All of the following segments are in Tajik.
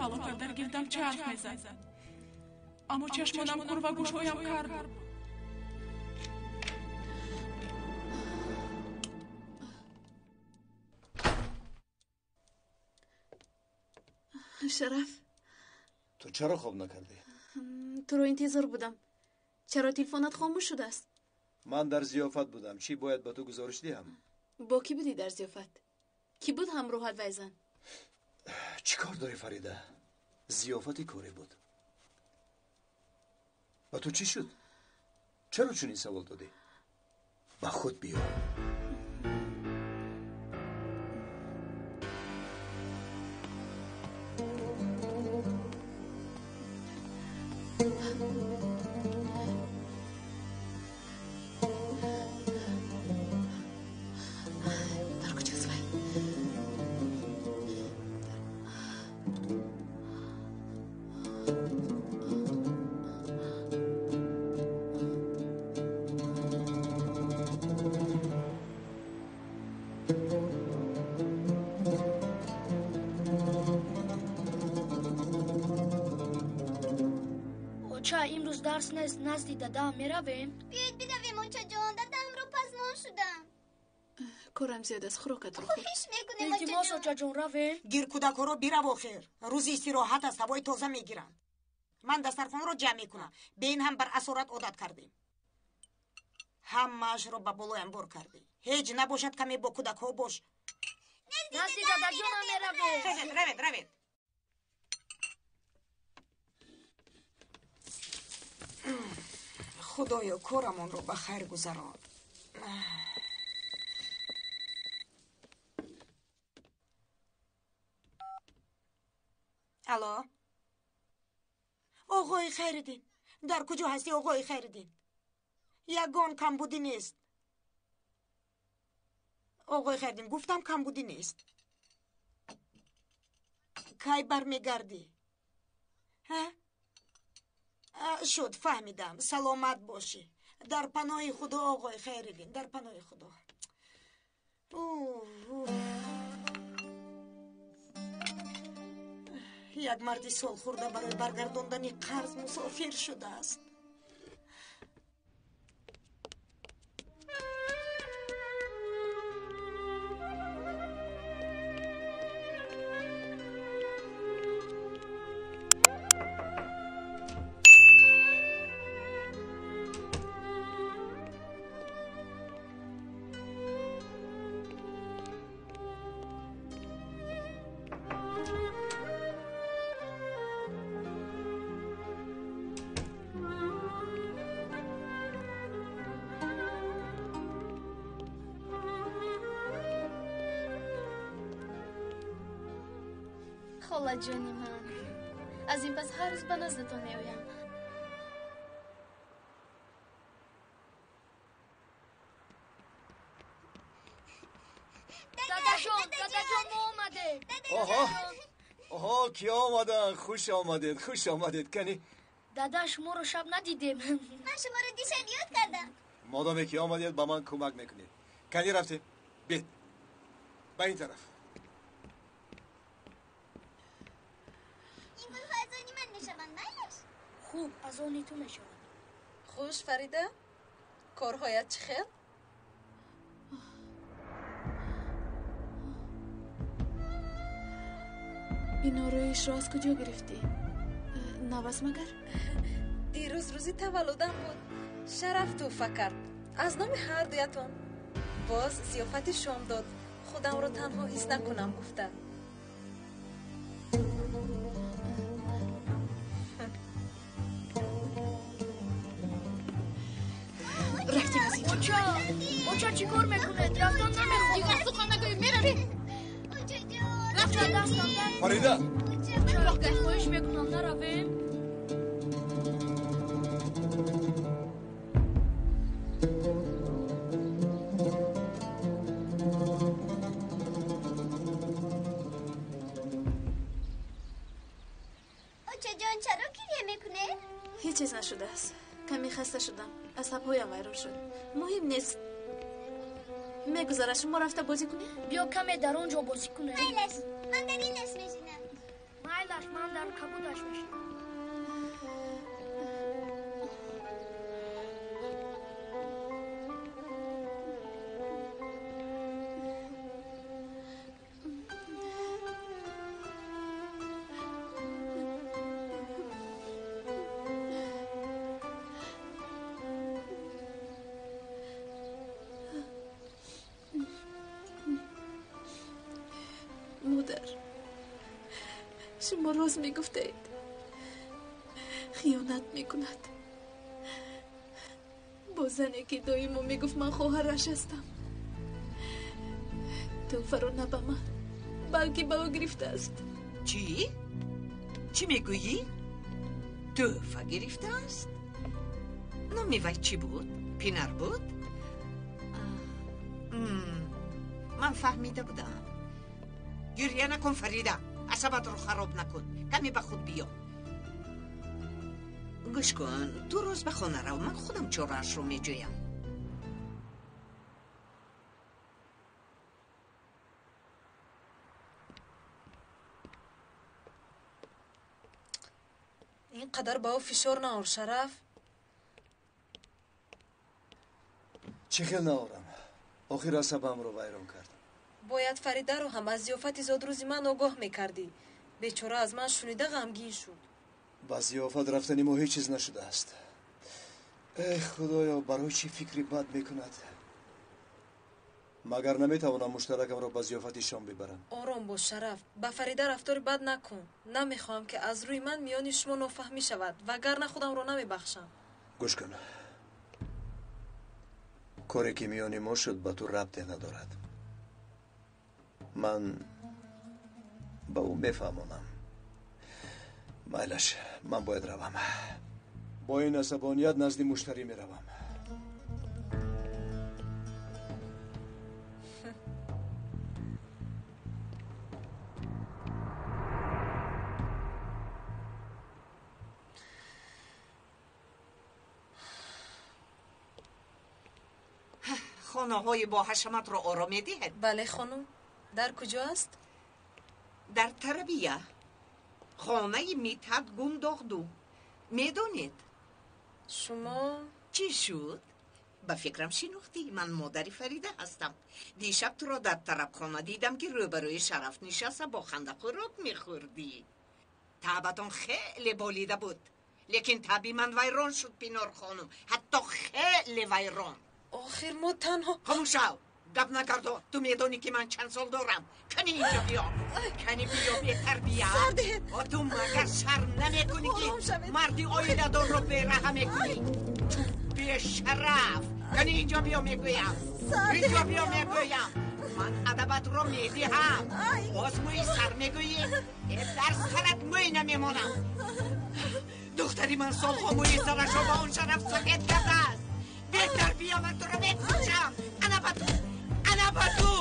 Фалокат дар гирдам чарх мезад, аммо чашмонам кур ва гӯшҳоям кар буд. Шараф, ту чаро хоб накардӣ? Туро интизор будам. Чаро телефонат хомӯш шудааст? Ман дар зиёфат будам. Чӣ бояд ба ту гузориш диҳам? Бо кӣ будӣ дар зиёфат? Кӣ буд ҳамроҳат вайзан? Чӣ кор дорӣ, Фарида? Зиёфати корӣ буд. Ба ту чӣ шуд? Чаро чунин савол додӣ? Ба худ биё. Имрӯз дарс нест, назди дадаам меравем? Биёед биравем, очаҷон, дадаамро пазмон шудам. Корам зиёд аст, хӯрокатро хӯр. Хоҳиш мекунем, илтимос, очаҷон, равем. Гир кӯдакҳоро бирав охир. Рӯзи истироҳат аст, ҳавои тоза мегиранд. Ман дастархонро ҷамъ мекунам. Бе ин ҳам бар асорат одат кардем. Ҳамаашро ба болоям бор кардӣ. Ҳеҷ набошад, каме бо кӯдакҳо бош. Назди дадаҷонам меравем. Хезед, равед, равед. Худоё, корамонро ба хайр гузарон. Алло, оғои Хайриддин, дар куҷо ҳастӣ, оғои Хайриддин? Ягон камбудӣ нест. Оғои Хайриддин, гуфтам камбудӣ нест. Кай бармегардӣ? Ҳа? Шуд, фаҳмидам. Саломат бошӣ. Дар паноҳи Худо, оғои Хайриддин, дар паноҳи Худо. Як марди солхӯрда барои баргардондани қарз мусофир шудааст. Холаҷони ман, аз ин пас ҳар рӯз ба наздатон меоям. Дадаҷон, дадаҷон, мо омадем. Оҳо, оҳо, ки омаданд? Хуш омадед, хуш омадед. Кани дада, шуморо шаб надидем. Ман шуморо дишаб ёд кардам. Модоме ки омадед, ба ман кӯмак мекунед. Кани рафтем, бед ба ин тараф. Хуб, аз они ту мешавад. Хуш, Фарида, корҳоят чӣ хел? Ин ороишро аз куҷо гирифтӣ? Наваст магар? Дирӯз рӯзи таваллудам буд. Шараф тӯҳфа кард аз номи ҳар дуятон. Боз зиёфати шом дод. Худамро танҳо ҳис накунам гуфта. Оча, оча, чӣ кор мекунед? Рафтан намехоҳам. Дигар сухан нагӯй, меравем. Очаҷон, дастам дард. Фарида, оча, хоҳиш мекунам, наравем. Очаҷон, чаро гиря мекунед? Ҳеҷ чиз нашудааст. Каме хаста шудам. Асабҳоям вайрон шуд. Муҳим нест. Мегузарад, шумо рафта бозӣ кунед? Биё каме дар он ҷо бозӣ кунем. Майлаш, ман дар ин аш мешинам. Майлаш. сафедаш, ман дар кабудаш мешавам. Шумо роз мегуфтаед, хиёнат мекунад бо зане ки доимо мегуфт ман хоҳараш ҳастам. Тӯҳфаро на ба ман, балки ба ӯ гирифтааст. Чӣ? Чӣ мегӯӣ? Тӯҳфа гирифтааст? Номи вай чӣ буд? Пинар буд? Ман фаҳмида будам. Гирья накун, Фарида. Асабатро хароб накун. Каме ба худ биё. Гӯш кун, ту рӯз ба хона рав, ман худам чораашро меҷӯям. Ин қадар ба ӯ фишор наор, Шараф. Чӣ хел наорам? Охир асабамро вайрон кард. Бояд Фаридаро ҳам аз зиёфати зодрӯзи ман огоҳ мекардӣ. Бечора аз ман шунида ғамгин шуд. Ба зиёфат рафтани мо ҳеҷ чиз нашудааст. Эй худоё, барои чӣ фикри бад мекунад? Магар наметавонам муштаракамро ба зиёфати шом бибарам? Ором бош, Шараф. Ба Фарида рафтори бад накун. Намехоҳам ки аз рӯи ман миёни шумо нофаҳмӣ шавад, вагарна худамро намебахшам. Гӯш кун, коре ки миёни мо шуд ба ту рабте надорад. Ман ба ӯ мефаҳмонам. Майлаш, ман бояд равам. Бо ин асабоният назди муштарӣ меравам. Хонаҳои бо ҳашаматро оро медиҳед? Бале, хонум. Дар куҷо аст? Дар Тарабия. Хонаи Митҳат Гундоғду. Медонед? Шумо? Чӣ шуд? Ба фикрам шинохтӣ. Ман модари Фарида ҳастам. Дишаб туро дар тарабхона дидам, ки рӯбарӯи Шараф нишаста бо ханда хӯрок мехӯрдӣ. Таъбатон хеле болида буд. Лекин таъби ман вайрон шуд, Пинор хонум. Ҳатто хеле вайрон. Охир мо танҳо... Хомӯш шав! Гап накардо. Ту медонӣ ки ман чанд сол дорам. Кани инҷо биё. Кани биё, бетарбия. Ту магар шарм намекунӣ ки марди оиладорро бераҳа мекунӣ? Ту бешараф. Кани инҷо биё мегӯям. Инҷо биё мегӯям. Ман адабатро медиҳам. Боз мӯи сар мегӯӣ? Дар сарат мӯй намемонам. Духтари ман солҳо мӯи сарашро ба он шараф сафед кардааст. Бетарбия, ман туро мекушам. Ана ба ту, ана ба ту.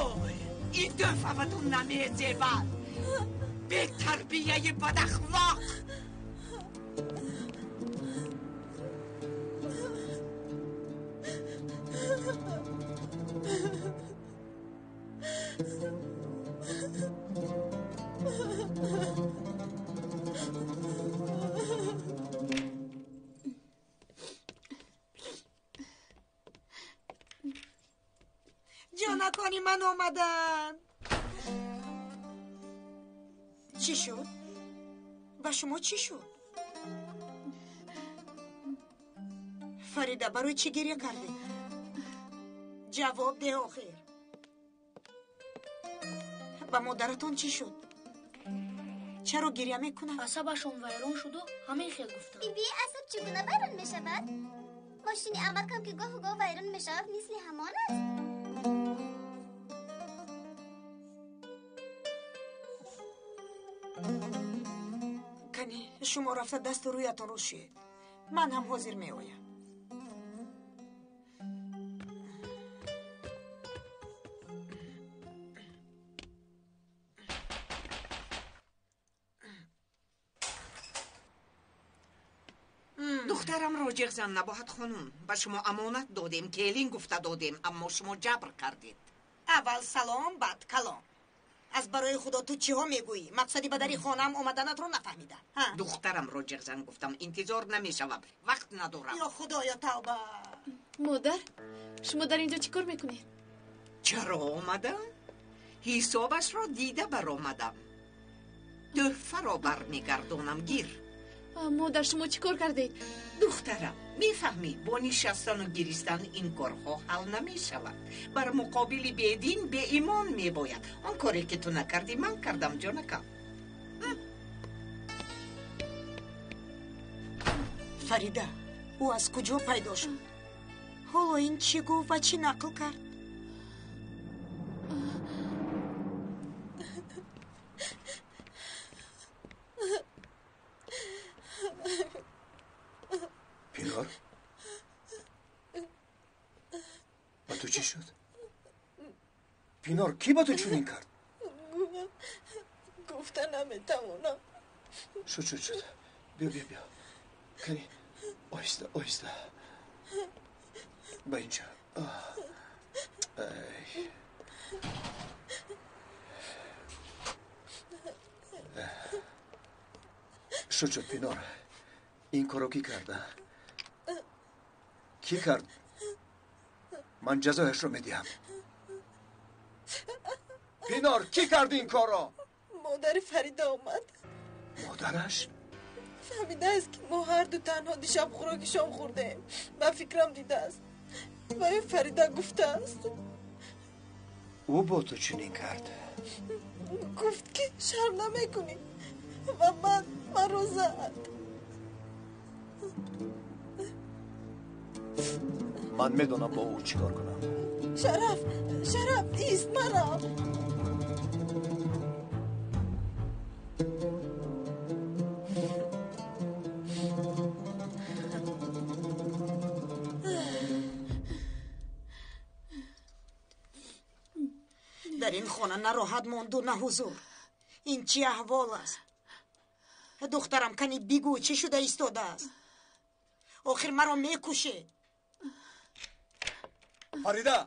Ин тӯҳфа ба ту намезебад. Бетарбияи бадахлоқ. Ҷонакони ман омаданд. Чӣ шуд? Ба шумо чӣ шуд? Фарида, барои чӣ гиря кардӣ? Ҷавоб деҳ охир. Ба модаратон чӣ шуд? Чаро гиря мекунад? Асабашон вайрон шуду ҳамин хел гуфтанд. Биби, асаб чӣ гуна вайрон мешавад? Мошини амакам ки гоҳу гоҳ вайрон мешавад, мисли ҳамон аст. Кани, шумо рафта дасту рӯятонро шӯед. Ман ҳам ҳозир меоям. Духтарамро ҷеғ зан набоҳад, хонум. Ба шумо амонат додем, келин гуфта додем, аммо шумо ҷабр кардед. Аввал салом, баъд калом. Аз барои Худо ту чиҳо мегӯӣ? Мақсади ба дари хонаам омаданатро нафаҳмидам. Духтарамро ҷиғзан гуфтам, интизор намешавам, вақт надорам. Ё Худоё, тавба! Модар, шумо дар инҷо чӣ кор мекунед? Чаро омадам? Ҳисобашро дида баромадам. Тӯҳфаро бармегардонам, гир. Модар, шумо чӣ кор кардед? Духтарам, мефаҳмӣ, бо нишастану гиристан ин корҳо ҳал намешавад. Бар муқобили бедин беимон мебояд. Он коре ки ту накардӣ, ман кардам, ҷонакам. Фарида, ӯ аз куҷо пайдо шуд? Ҳоло ин чӣ гуфт ва чӣ нақл кард? Пинор? Ба ту чӣ шуд? Пинор, кӣ ба ту чунин кард? Гуфта наметавонам. Шуд, шуд, шуд. Биё, биё, биё. Кани, оҳиста, оҳиста. Ба инҷо. Ай. Шуд, шуд, Пинор. Ин корро кӣ карда? Кӣ кард? Ман ҷазояшро медиҳам. Пинор, кӣ кард ин корро? Модари Фарида омад. Модараш? Фаҳмидааст, ки мо ҳарду танҳо дишаб хӯроки шом хӯрдаем. Ба фикрам дидааст. Ва ин Фарида гуфтааст. Ӯ бо ту чунин кард? Гуфт, ки шарм намекунӣ ва ман маро зад. Ман медонам бо ӯ чӣ кор кунам. Шараф, Шараф, ист, марав. Дар ин хона на роҳат монду, на ҳузур. Ин чӣ аҳвол аст? Духтарам, кани бигӯ, чӣ шуда истодааст? Охир маро мекушед. Фарида!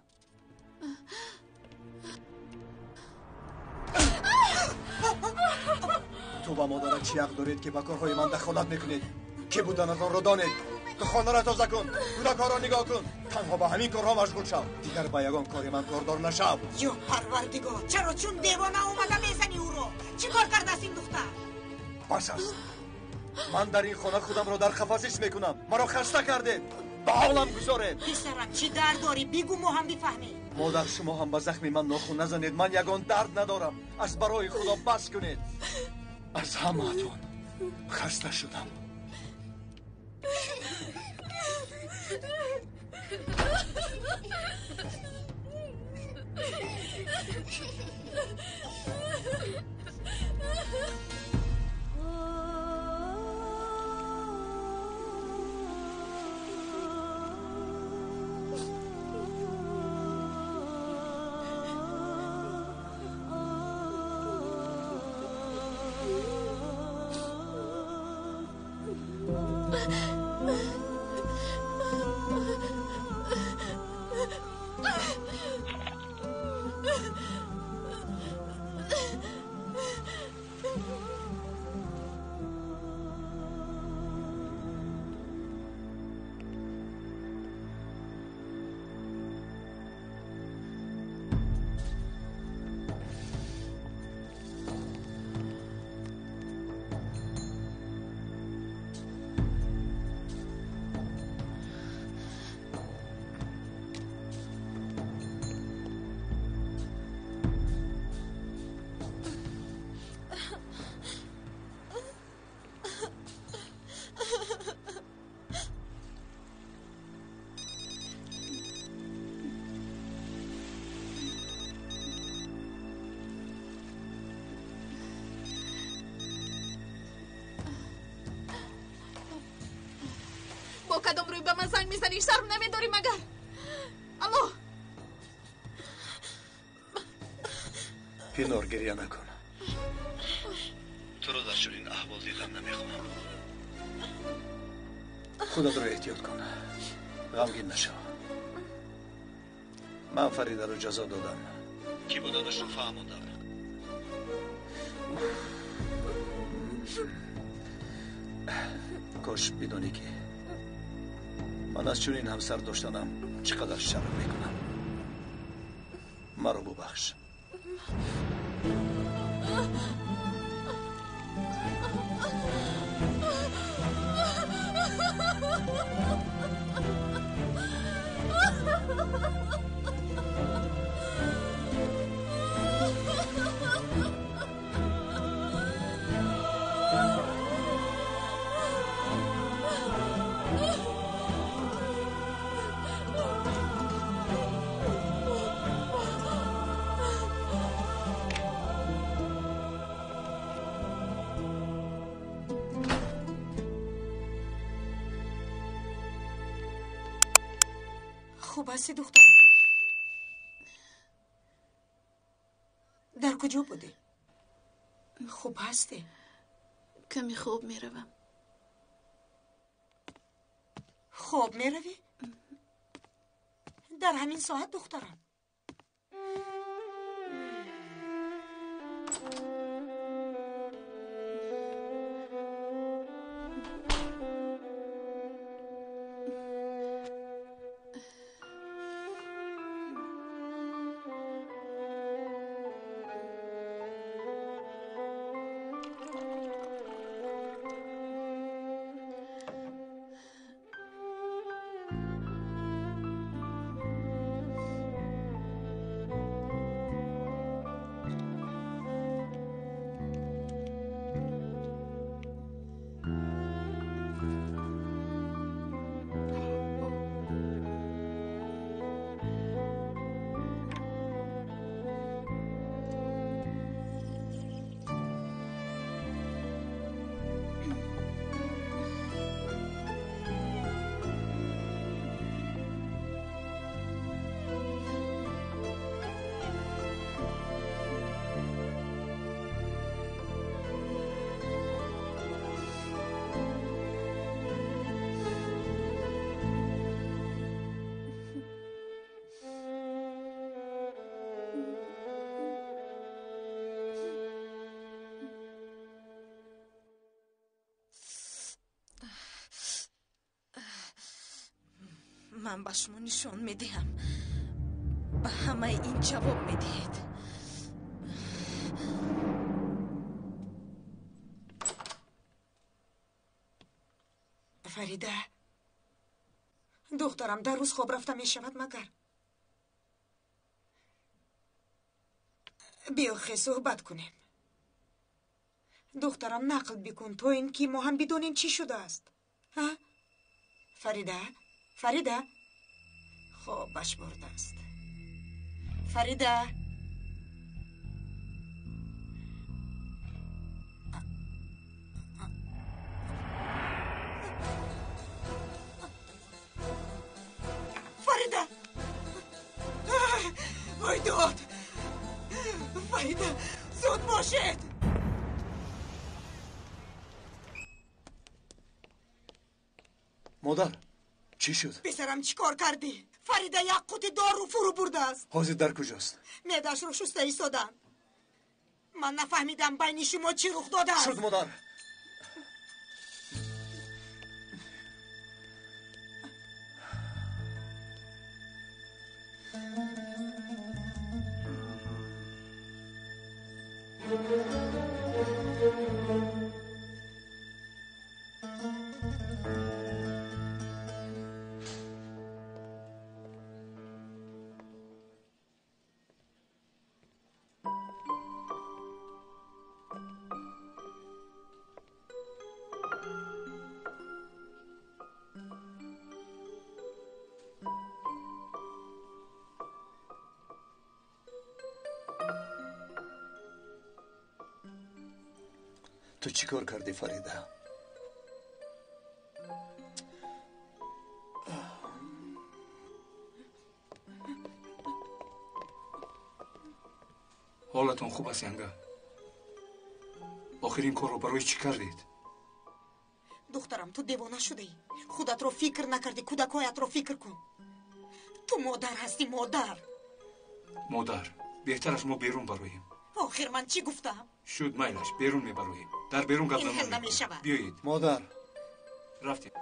Ту ба модарат чӣ ҳақ доред, ки ба корҳои ман дахолат мекунед? Кӣ буданатонро донед? Ту хонаро тоза кун, кӯдакҳоро нигоҳ кун. Танҳо ба ҳамин корҳо машғул шав. Дигар ба ягон кори ман кордор нашав. Ё Парвардигор, чаро чун девона омада мезанӣ ӯро? Чӣ кор кардааст ин духтар? Бас аст. Ман дар ин хона худамро дар қафас ҳис мекунам. Маро хаста кардед. Ба ҳолам гузоред. Писарам, чӣ дард дорӣ? Бигӯ, мо ҳам бифаҳмем. Модар, шумо ҳам ба захми ман нохун назанед. Ман ягон дард надорам. Аз барои Худо бас кунед. Аз ҳамаатон хаста шудам. Бо кадом рӯй ба ман занг мезанӣ? Шарм намедорӣ магар? Алло! Пинор, гирья накун. Туро дар чунин аҳвол дидан намехоҳам. Худатро эҳтиёт кун. Ғамгин нашав. Ман Фаридаро ҷазо додам. Кӣ буданашро фаҳмондам. Кош бидонӣ ки ман аз чунин ҳамсар доштанам чӣ қадар шарм мекунам. Маро бубахш. Хуб ҳасти духтарам? Дар куҷо будӣ? Хуб ҳастӣ? Каме хоб меравам. Хоб меравӣ? Дар ҳамин соат духтарам? Ман ба шумо нишон медиҳам. Ба ҳамаи ин ҷавоб медиҳед. Фарида, духтарам дар рӯз хоб рафта мешавад магар? Биё хе суҳбат кунем. Духтарам нақл бикун то ин ки мо ҳам бидонем чӣ шудааст. Фарида, Фарида, хобаш бурдааст. Фарида, Фарида, вой дод! Фарида, зуд бошед! Модар, чӣ шуд? Писарам, чӣ кор кардӣ? Фарида як қути дору фурӯ бурдааст. Ҳозир дар куҷост? Меъдаашро шуста истодам. Ман нафаҳмидам байни шумо чӣ рух додааст. Шуд, модар. Ту чӣ кор кардӣ, Фарида? Ҳолатон хуб аст, янга? Охир ин корро барои чӣ кардед? Духтарам, ту девона шудаӣ. Худатро фикр накардӣ, кӯдакҳоятро фикр кун. Ту модар ҳастӣ, модар. Модар, беҳтар аст мо берун бароем. Охир ман чӣ гуфтам? Шуд, майлаш, берун мебароем. Дар берун гап Ин хел занон намешавад. Биёед. Модар. Рафтем.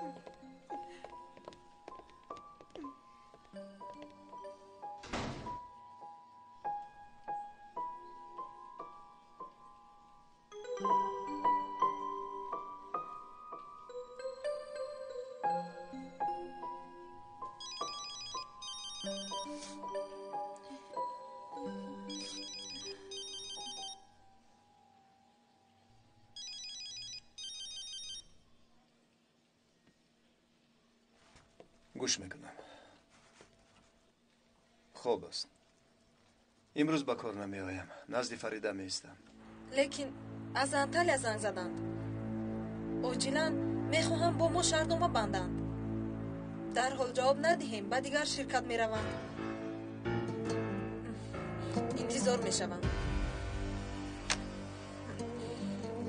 Гӯш мекунам. Хоб аст. Имрӯз ба кор намеоям. Назди Фарида меистам. Лекин аз Анталия занг заданд. Оҷилан мехоҳам бо мо шартнома банданд. Дарҳол ҷавоб надиҳем, ба дигар ширкат мераванд. Интизор мешавам.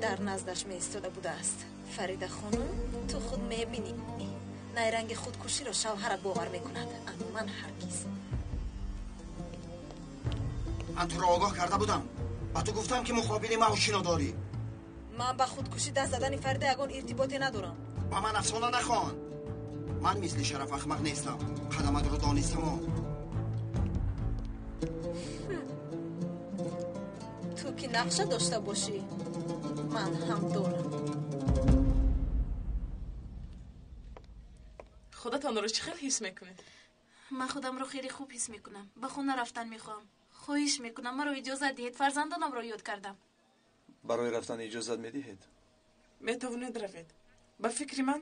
Дар наздаш меистода будааст. Фарида хонум, ту худ мебинӣ. Найранги худкуширо шавҳарат бовар мекунад, аммо ман ҳаргиз. Ман туро огоҳ карда будам. Ба ту гуфтам, ки муқобили ма ошино дорӣ. Ман ба худкушӣ даст задани Фарида ягон иртиботе надорам. Ба ман афсона нахон. Ман мисли Шараф ахмақ нестам. Қадаматро донистаму. Ту ки нақша дошта бошӣ, ман ҳам дорам. Худатонро чӣ хел ҳис мекунед? Ман худамро хеле хуб ҳис мекунам. Ба хона рафтан мехоҳам. Хоҳиш мекунам, маро иҷозат диҳед. Фарзандонамро ёд кардам. Барои рафтан иҷозат медиҳед? Метавонед равед. Ба фикри ман,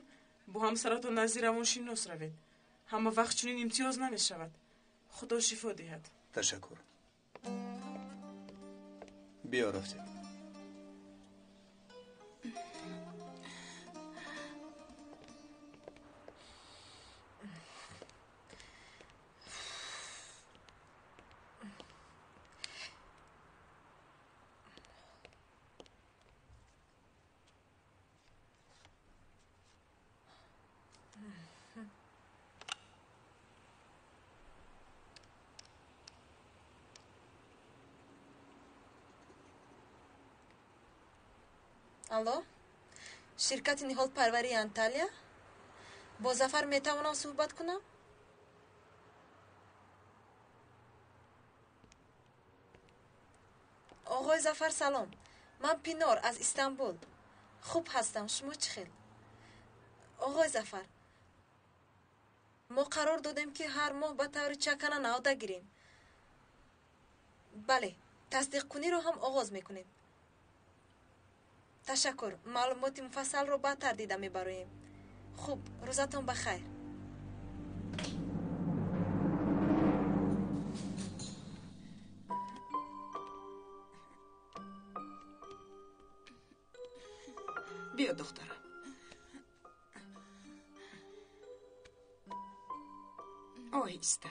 бо ҳамсаратон назди равоншинос равед. Ҳама вақт чунин имтиёз намешавад. Худо шифо диҳад. Ташаккур. Биё, рафтем. Алло, ширкати ниҳолпарварии Анталия? Бо Зафар метавонам суҳбат кунам? Оғои Зафар, салом. Ман Пинор аз Истанбул. Хуб ҳастам, шумо чӣ хел? Оғои Зафар, мо қарор додем, ки ҳар моҳ ба таври чакана навда гирем. Бале, тасдиқкуниро ҳам оғоз мекунем. Ташаккур, маълумоти муфассалро баъдтар дида мебароем. Хуб, рӯзатон ба хайр. Биё, духтарам. Оҳиста.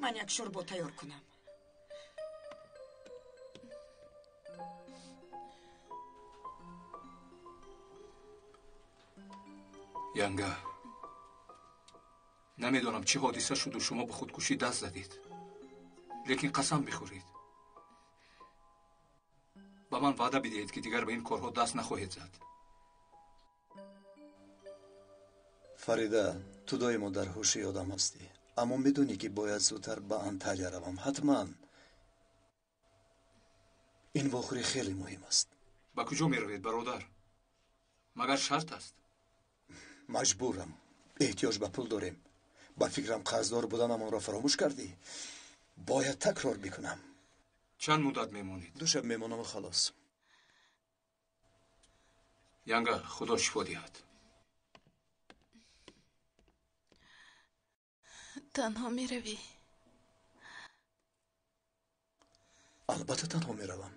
Ман як шӯрбо тайёр кунам. Янга, намедонам чӣ ҳодиса шуду шумо ба худкушӣ даст задед, лекин қасам бихӯред, ба ман ваъда бидиҳед, ки дигар ба ин корҳо даст нахоҳед зад. Фарида, ту доимо дар ҳуши одам ҳастӣ, аммо медонӣ, ки бояд зудтар ба Анталия равам. Ҳатман. Ин вохӯрӣ хеле муҳим аст. Ба куҷо меравед, бародар? Магар шарт аст? Маҷбурам. Эҳтиёҷ ба пул дорем. Ба фикрам, қарздор буданамонро фаромӯш кардӣ. Бояд такрор бикунам. Чанд муддат мемонед? Ду шаб мемонаму халос. Янга, худо шифо диҳад. Танҳо меравӣ? Албатта танҳо меравам.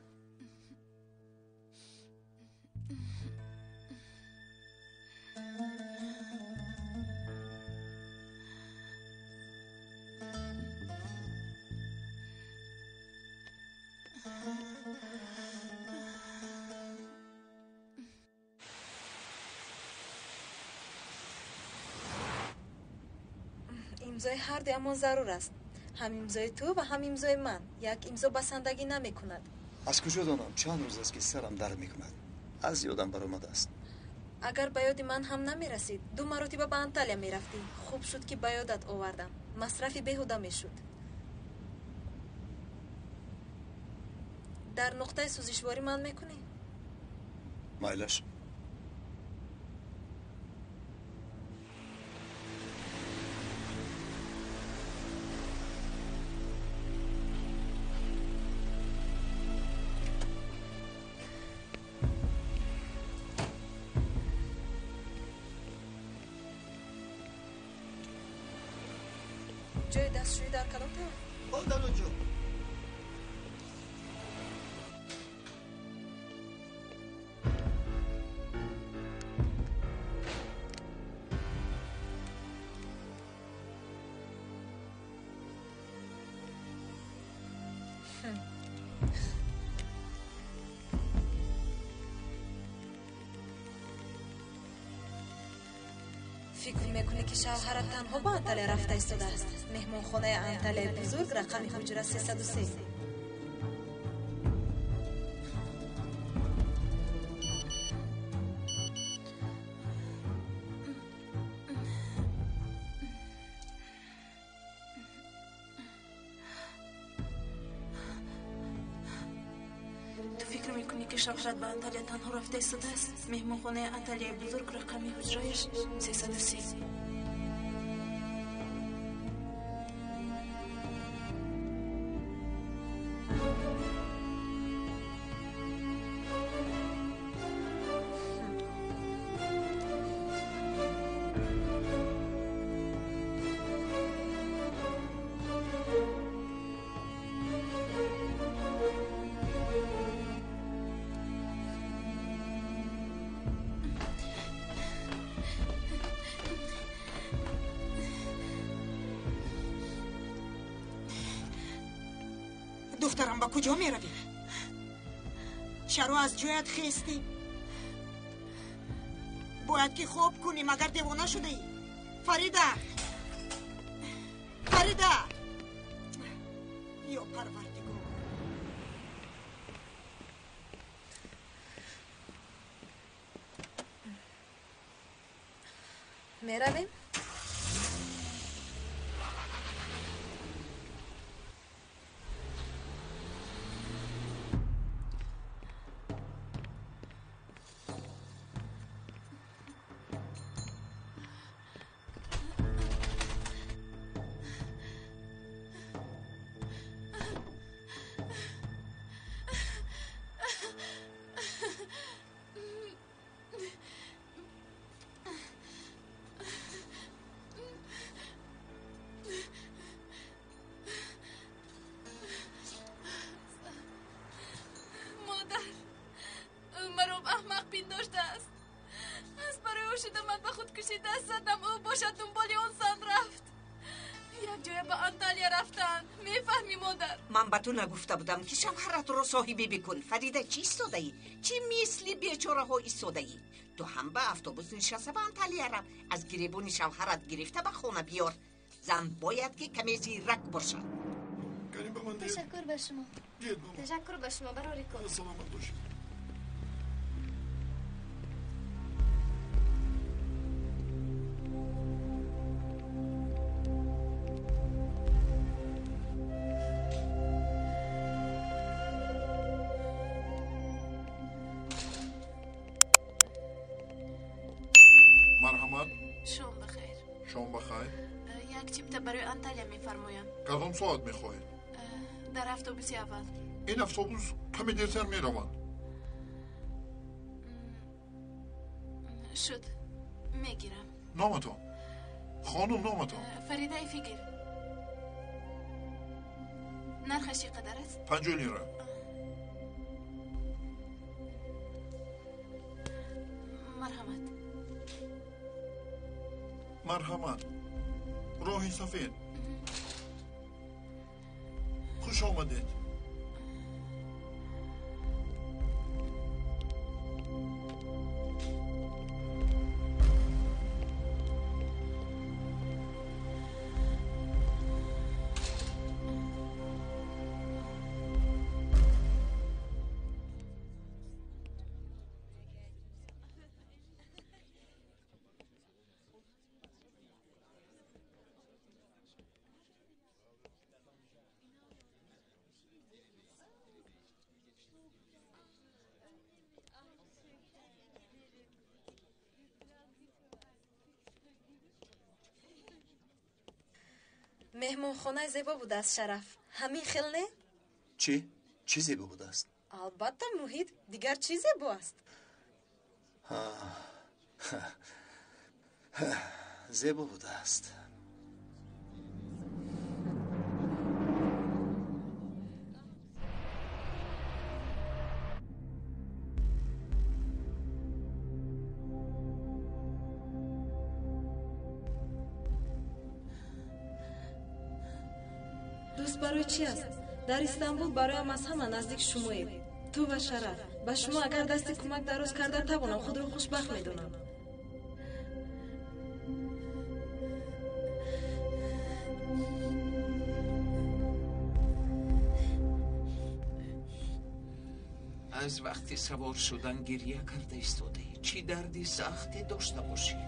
Имзои ҳар дуямон зарур аст. Ҳам имзои ту ва ҳам имзои ман. Як имзо басандагӣ намекунад. Аз куҷо донам? Чанд рӯз аст, ки сарам дард мекунад. Аз ёдам баромадааст. Агар ба ёди ман ҳам намерасид, 2 маротиба ба Анталия мерафтӣ. Хуб шуд, ки ба ёдат овардам. Масрафи беҳуда мешуд. Дар нуқтаи сӯзишворӣ ман мекунӣ? Майлаш. Ҷои дастшӯӣ дар кадом тараф? О, дар он ҷо. Фикр мекунӣ, ки шавҳарат танҳо ба Анталия рафта истодааст? Меҳмонхонаи Анталияи бузург, рақами ҳуҷра 303. Ту фикр мекунӣ, ки шавҳарат ба Анталия танҳо рафта истодааст? Меҳмонхонаи Анталияи бузург, рақами ҳуҷрааш 303. Духтарам, ба куҷо меравӣ? Чаро аз ҷоят хестӣ? Бояд ки хоб кунӣ, магар девона шудаӣ? Фарида! Фарида! Ё Парвардигор! Меравем? Ман ба ту нагуфта будам, ки шавҳаратро соҳибӣ бикун. Фарида, чӣ истодаӣ? Чӣ мисли бечораҳо истодаӣ? Ту ҳам ба автобус нишаста ба Анталия рав. Аз гиребони шавҳарат гирифта ба хона биёр. Зан бояд ки каме зирак бошад. Ташаккур ба шумо. Ташаккур ба шумо. Барори кор. Саломат бошед. Марҳамат. Шом бахайр. Шом бахайр. Як чипта барои Анталия мефармоям. Кадом соат мехоҳед? Дар автобуси аввал. Ин автобус каме дертар меравад. Шуд, мегирам. Номатон? Хонум, номатон? Фаридаи Фигир. Нархаш чӣ қадар аст? 50 лира. Марҳамат. Марҳамат. Роҳи сафед. Хуш омадед. Меҳмонхонаи зебо будааст, Шараф. Ҳамин хел не? Чӣ? Чӣ зебо будааст? Албатта, муҳит. Дигар чӣ зебо аст? Зебо будааст. Дӯст барои чӣ аст? Дар Истанбул бароям аз ҳама наздик шумоед. Ту ва Шараф. Ба шумо агар дасти кӯмак дароз карда тавонам, худро хушбахт медонам. Аз вақти савор шудан гирья карда истодаӣ. Чӣ дарди сахте дошта бошӣ?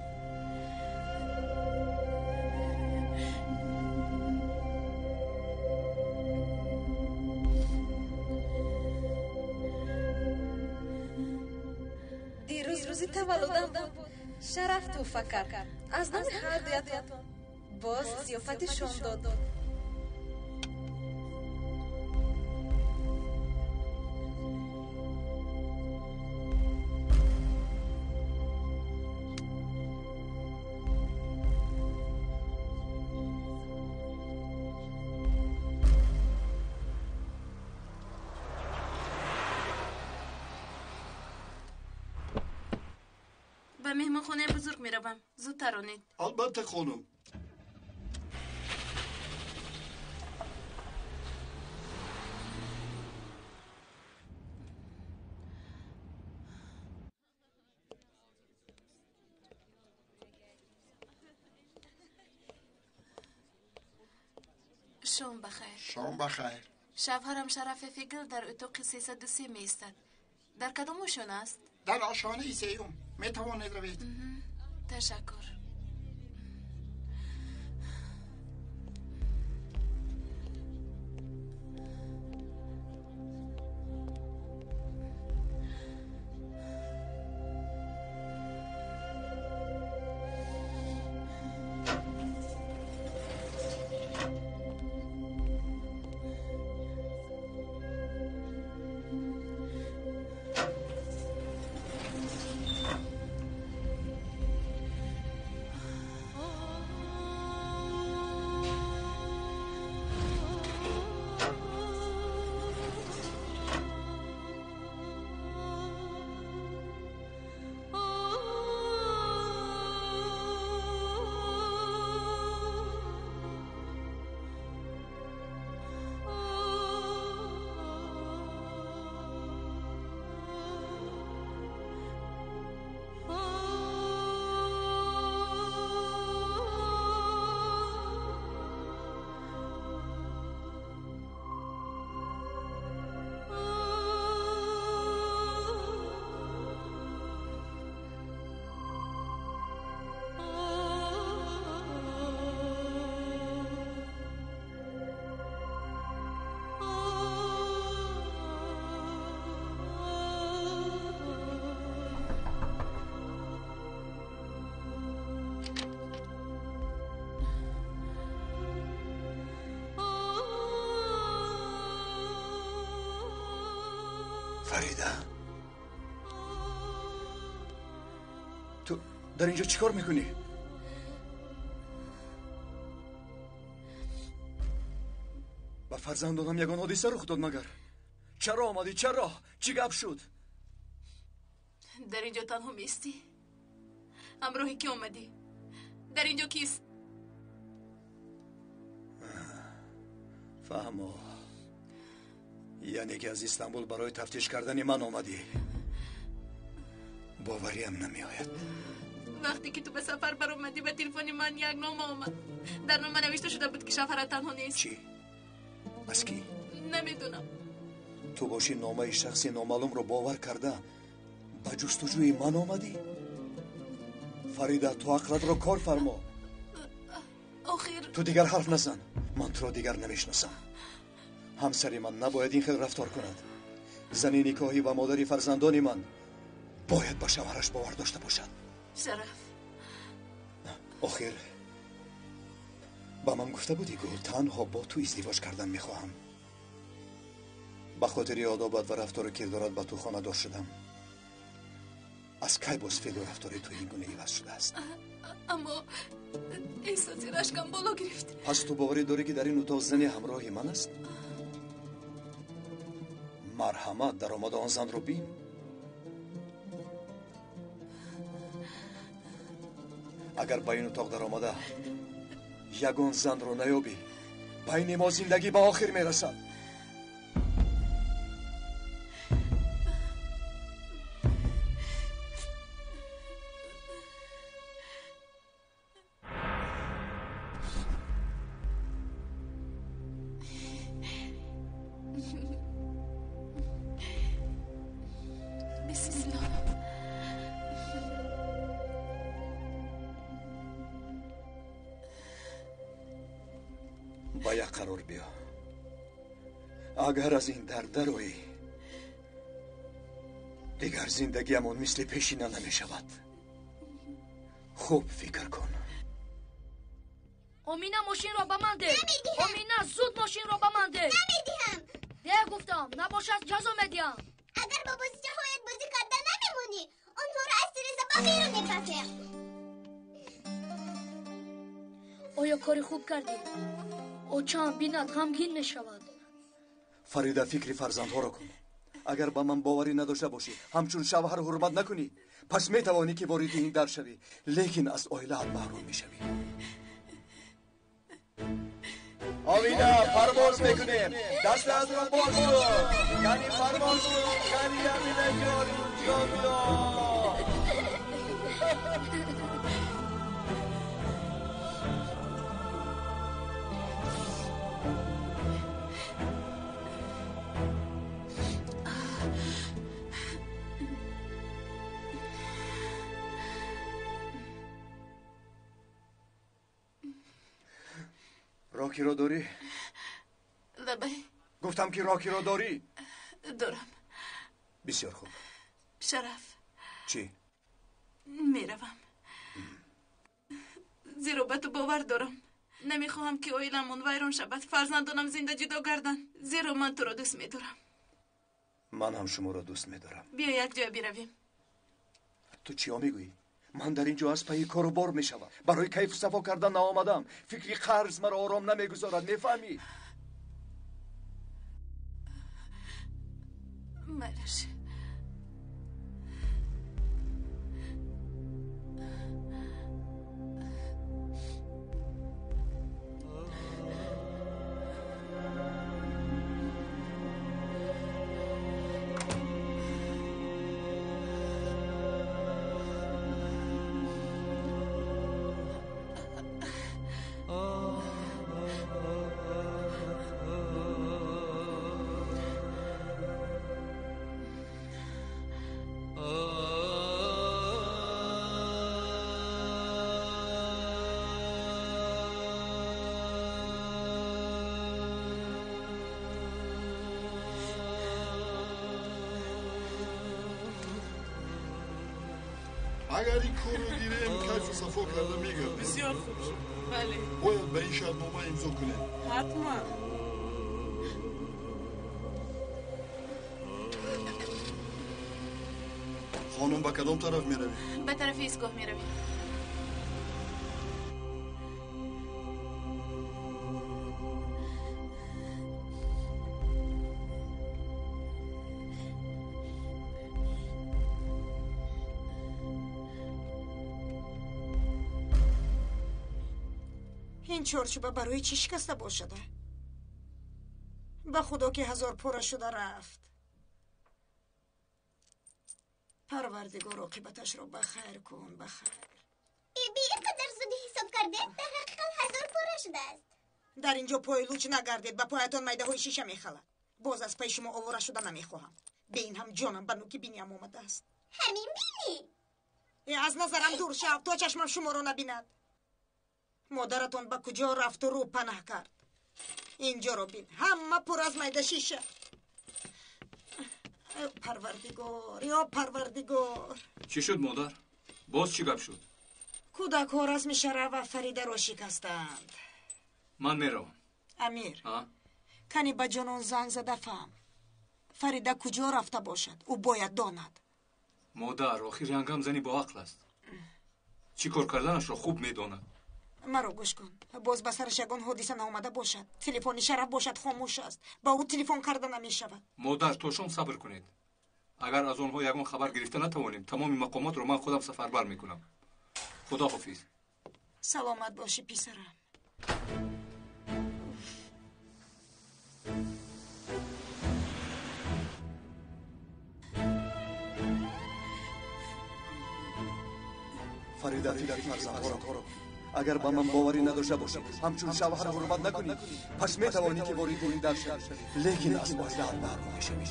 Дирӯз рӯзи таваллудам буд. Шараф тӯҳфа кард. Аз номи ҳар дуятон боз зиёфати шом дод. Ба меҳмонхонаи бузург меравам. Зудтар онед. Албатта, хонум. Шом бахайр. Шом бахайр. Шавҳарам Шараф Эфегил дар утоқи 303 меистад. Дар кадом ошёна аст? Дар ошёнаи сеюм. Метавонед равед. Ташаккур. Фарида, ту дар инҷо чӣ кор мекунӣ? Ба фарзандонам ягон ҳодиса рух дод магар? Чаро омадӣ? Чаро? Чӣ гап шуд? Дар инҷо танҳо меистӣ? Ҳамроҳи кӣ омадӣ? Дар инҷо кист? Фаҳмо. Яъне ки аз Истанбул барои тафтиш кардани ман омадӣ. Бовариам намеояд. Вақте ки ту ба сафар баромадӣ, ба телефони ман як нома омад. Дар нома навишта шуда буд, ки шавҳарат танҳо нест. Чӣ? Аз кӣ? Намедонам. Ту боши номаи шахси номаълумро бовар карда ба ҷустуҷӯи ман омадӣ? Фарида, ту ақлатро кор фармо. Охир ту дигар ҳарф назан. Ман туро дигар намешиносам. Ҳамсари ман набояд ин хел рафтор кунад. Зани никоҳӣ ва модари фарзандони ман бояд ба шавҳараш бовар дошта бошад. Шараф, охир Ба ман гуфта будӣ, гул, танҳо бо ту издивоҷ кардан мехоҳам. Ба хотири одобат ва рафтору кирдорат ба ту хонадор шудам. Аз кай боз феълу рафтори ту ин гуна иваз шудааст? Аммо эҳсоси рашкам боло гирифт. Пас ту боварӣ дорӣ, ки дар ин утоқ зане ҳамроҳи ман аст? Марҳамат, даромада он занро бин. Агар ба ин утоқ даромада ягон занро наёбӣ, байни мо зиндагӣ ба охир мерасад. Ба як қарор биё. Агар аз ин дар дароӣ, дигар зиндагиамон мисли пешина намешавад. Хуб фикр кун. Омина, мошинро ба ман деҳ. Омина, зуд мошинро ба ман деҳ. Намедиҳам. Деҳ гуфтам, набошад ҷазо медиҳам. Агар бо бозичаҳоят бозӣ карда намемонӣ, онҳоро аз тиреза ба берун мепартоям. Оё кори хуб кардӣ? Очаам бинад, ғамгин мешавад. Фарида, фикри фарзандҳоро кун. Агар ба ман боварӣ надошта бошӣ, ҳамчун шавҳар ҳурмат накунӣ, пас метавонӣ ки вориди ин дар шавӣ, лекин аз оилаат маҳрум мешавӣ. Омина, парвоз мекунем. Дастатро боз кун. Кани парвоз кун. Кани Амина ҷон, ҷон. Рокиро дорӣ? Лабай. Гуфтам ки рокиро дорӣ? Дорам. Бисёр хуб. Шараф. Чӣ? Меравам. Зеро ба ту бовар дорам. Намехоҳам ки оиламон вайрон шавад, фарзандонам зинда ҷудо гарданд, зеро ман туро дӯст медорам. Ман ҳам шуморо дӯст медорам. Биё якҷоя биравем. Ту чиё мегӯӣ? Ман дар ин ҷо аз пайи кору бор мешавам. Барои кайфу сафо кардан наомадам. Фикри қарз маро ором намегузорад, мефаҳмӣ? Майлаш. Агар ин корро гирем, кайфу сафо карда мегардем. Бисёр хуб шуд. Бале. Бояд ба ин шартнома имзо кунем. Ҳатман. Хонум, ба кадом тараф меравӣ? Ба тарафи истгоҳ меравем. Ин чорчӯба барои чӣ шикаста бошада? Ба худо ки ҳазор пора шуда рафт. Парвардигор, оқибаташро ба хайр кун, ба хайр. Биби, ин қадар зуди ҳисоб кардед, дар ҳақиқат ҳазор пора шудааст. Дар ин ҷо пои луч нагардед, ба поятон майдаҳои шиша мехалад. Боз аз пайи шумо овора шуда намехоҳам. Бе ин ҳам ҷонам ба нуки биниам омадааст. Ҳамин бинӣ? Аз назарам дур шав, то чашмам шуморо набинад. Модаратон ба куҷо рафту рӯ панаҳ кард? Инҷоро бин, ҳама пур аз майда шиша. Парвардигор, ё парвардигор. Чӣ шуд, модар? Боз чӣ гап шуд? Кӯдакҳо расми Шараф ва Фаридаро шикастанд. Ман меравам. Амир, кани ба ҷонон занг зада фаҳм, Фарида куҷо рафта бошад? Ӯ бояд донад. Модар, охир янгам зани боақл аст. Чӣ кор карданашро хуб медонад. Маро гӯш кун, боз ба сараш ягон ҳодиса наомада бошад. Телефони Шараф бошад хомӯш аст, ба ӯ телефон карда намешавад. Модар, то шом сабр кунед. Агар аз онҳо ягон хабар гирифта натавонем, тамоми мақомотро ман худам сафарбар мекунам. Худо ҳофиз. Саломат бошӣ, писарам. Фарида, фикри фарзандҳоро агар ба ман боварӣ надошта бошӣ, ҳамчун шавҳар ҳурмат накунӣ, пас метавонӣ ки вориди ин дар шавӣ, лекин аз оилаат маҳрум мешавӣ.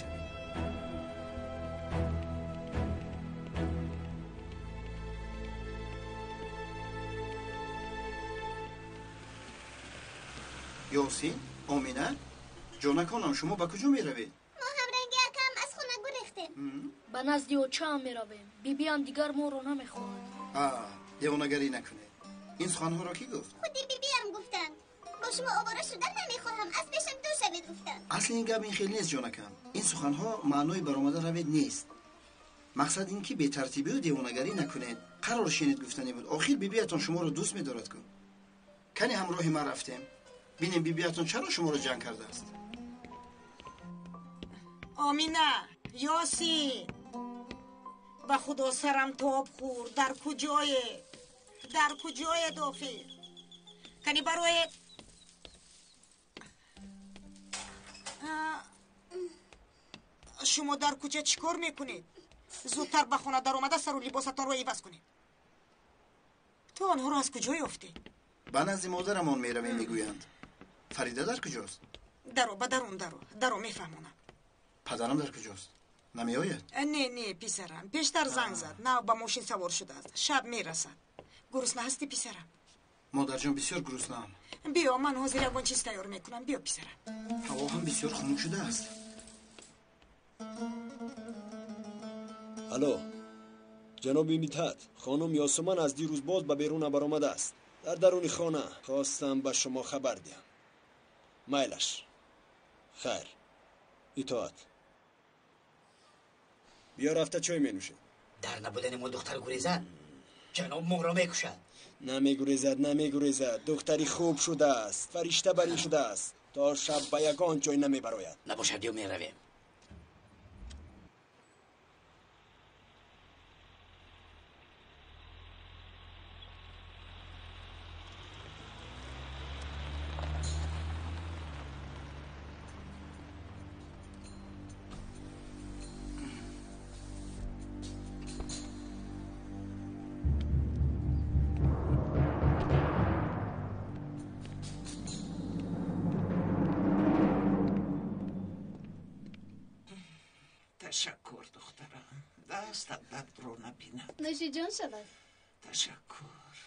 Ёсин, Омина, ҷонаконам, шумо ба куҷо меравед? Мо ҳамранги акам аз хона гурехтем. Ба назди очаам меравем. Бибиам дигар моро намехоҳад. Девонагарӣ накунед. Ин суханҳоро кӣ гуфт? Худи бибиам гуфтанд. Бо шумо овора шудан намехоҳам, аз пешам дур шавед гуфтанд. Асли ин гап ин хел нест, ҷонакам. Ин суханҳо маънои баромада равед нест. Мақсад ин ки бетартибию девонагарӣ накунед. Қарор шинед гуфтанӣ буд. Охир бибиятон шуморо дӯст медорад ку. Кани ҳамроҳи ман рафтем. Бинем бибиятон чаро шуморо ҷанг кардааст. Омина, Ёсин, ба худо сарам тоб хӯрд. Дар куҷое? Дар куҷоед охир? Кани бароед. Шумо дар кӯча чӣ кор мекунед? Зудтар ба хона даромада сару либосатонро иваз кунед. Ту онҳоро аз куҷо ёфтӣ? Ба назди модарамон меравем, мегӯянд. Фарида дар куҷост? Даро, ба дарун даро. Даро мефаҳмонам. Падарам дар куҷост? Намеояд? Не, не, писарам. Пештар занг зад. Нав ба мошин савор шудааст. Шаб мерасад. Гурусна ҳастӣ, писарам? Модарҷон, бисёр гуруснаам. Биё, ман ҳозир ягон чиз тайёр мекунам. Биё, писарам. Ҳаво ҳам бисёр хунук шудааст. Алло, ҷаноби Митҳат, хонум Ёсуман аз дирӯз боз ба берун баромадааст. Дар даруни хона хостам ба шумо хабар диҳам. Майлаш. Хайр. Итоат. Биё рафта чой менӯшем. Дар набудани мо духтар гурезад, ҷаноб моро мекушад. Намегурезад, намегурезад. Духтари хуб шудааст, фаришта барин шудааст. То шаб ба ягон ҷой намебарояд. Набошад, ё меравем. Ташаккур, духтарам. Дастат дардро набинад. Нӯши ҷон шавад. Ташаккур.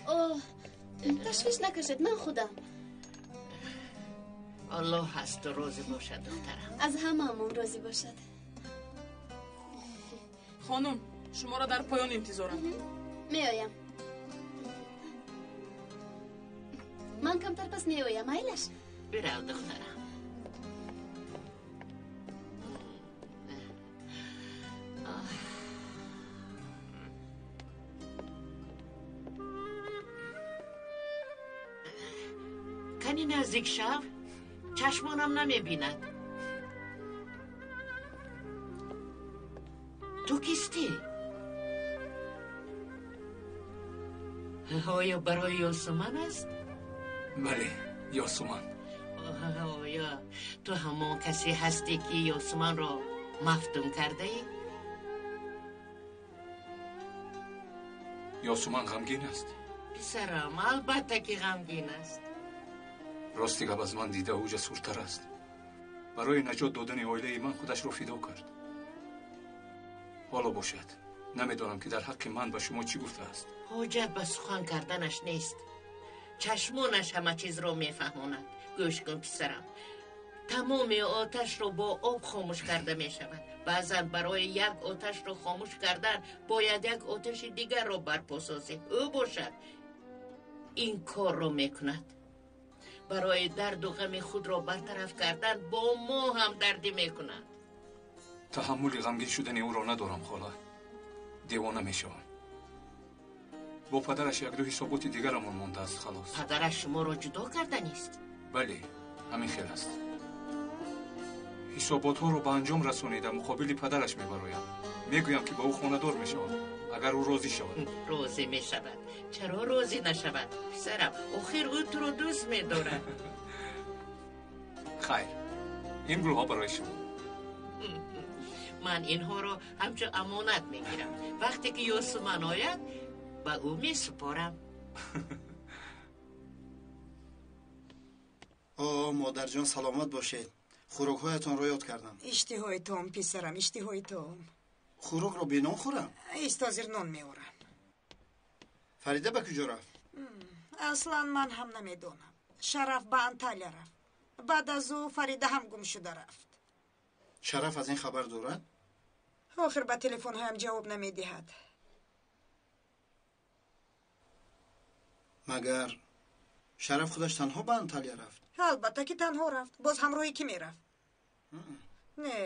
Оҳ, ташвиш накашед, ман худам. Аллоҳ аз ту розӣ бошад, духтарам. Аз ҳамаамон розӣ бошад. Хонум, шуморо дар поён интизорам. Меоям. Ман камтар пас меоям, айлаш? Бирав, духтарам. Кани наздик шав, чашмонам намебинад. Ту кистӣ? Оё барои Ёсуман аст? Бале, Ёсуман. Оё ту ҳамон касе ҳастӣ, ки Ёсуманро мафтун кардаӣ? Ёсуман ғамгин аст. Писарам, албатта ки ғамгин аст. Рости гап, аз ман дида ӯ ҷасуртар аст. Барои наҷот додани оилаи ман худашро фидо кард. Ҳоло бошад, намедонам ки дар ҳаққи ман ба шумо чӣ гуфтааст. Ҳоҷат ба сухан карданаш нест. Чашмонаш ҳама чизро мефаҳмонад. Гӯш кун, писарам, тамоми оташро бо об хомӯш карда мешавад. Баъзан барои як оташро хомӯш кардан бояд як оташи дигарро барпо созӣ. Ӯ бошад ин корро мекунад. Барои дарду ғами худро бартараф кардан бо мо ҳамдардӣ мекунад. Таҳаммули ғамгин шудани ӯро надорам, хола. Девона мешавам. Бо падараш якду ҳисоботи дигарамон мондааст, халос. Падараш шуморо ҷудо карданист? Бале, ҳамин хел аст. Ҳисоботҳоро ба анҷом расонида муқобили падараш мебароям. Мегӯям, ки ба ӯ хонадор мешавам, агар ӯ розӣ шавад. Розӣ мешавад. Чаро розӣ нашавад, писарам? Охир ӯ туро дӯст медорад. Хайр, ин гулҳо барои шумо. Ман инҳоро ҳамчун амонат мегирам. Вақте ки Ёсуман ояд, ба ӯ месупорам. О, модарҷон, саломат бошед. Хӯрокҳоятонро ёд кардам. Иштиҳои том, писарам, иштиҳои том. Хӯрокро бе нон хӯрам? Ист, ҳозир нон меорам. Фарида ба куҷо рафт? Аслан ман ҳам намедонам. Шараф ба Анталия рафт. Баъд аз ӯ Фарида ҳам гум шуда рафт. Шараф аз ин хабар дорад? Охир ба телефонҳоям ҷавоб намедиҳад. Магар Шараф худаш танҳо ба Анталия рафт? Албатта ки танҳо рафт. Боз ҳамроҳи кӣ мерафт? Не,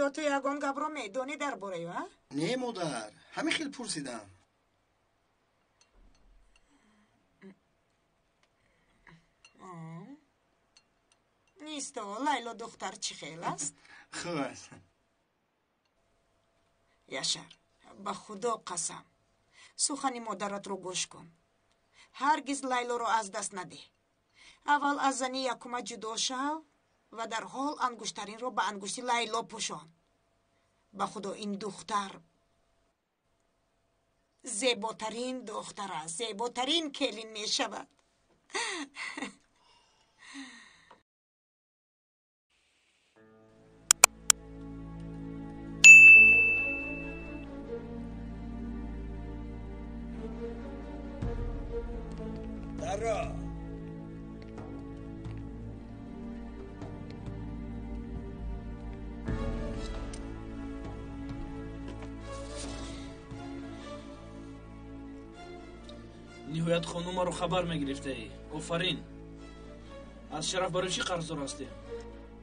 ё ту ягон гапро медонӣ дар бораи ӯ, а? Не, модар, ҳамин хел пурсидам. Нисто, Лайло духтар чӣ хел аст? Хуб аст. Яшар, ба Худо қасам, сухани модаратро гӯш кун. Ҳаргиз Лайлоро аз даст надеҳ. Аввал аз зани якума ҷудо шав ва дар ҳол ангуштаринро ба ангушти Лайло пӯшон. Ба Худо, ин духтар зеботарин духтар аст, зеботарин келин мешавад. Дарро! Ниҳоят хонумаро хабар мегирифтаӣ. Офарин. Аз Шараф барои чӣ қарздор ҳастем?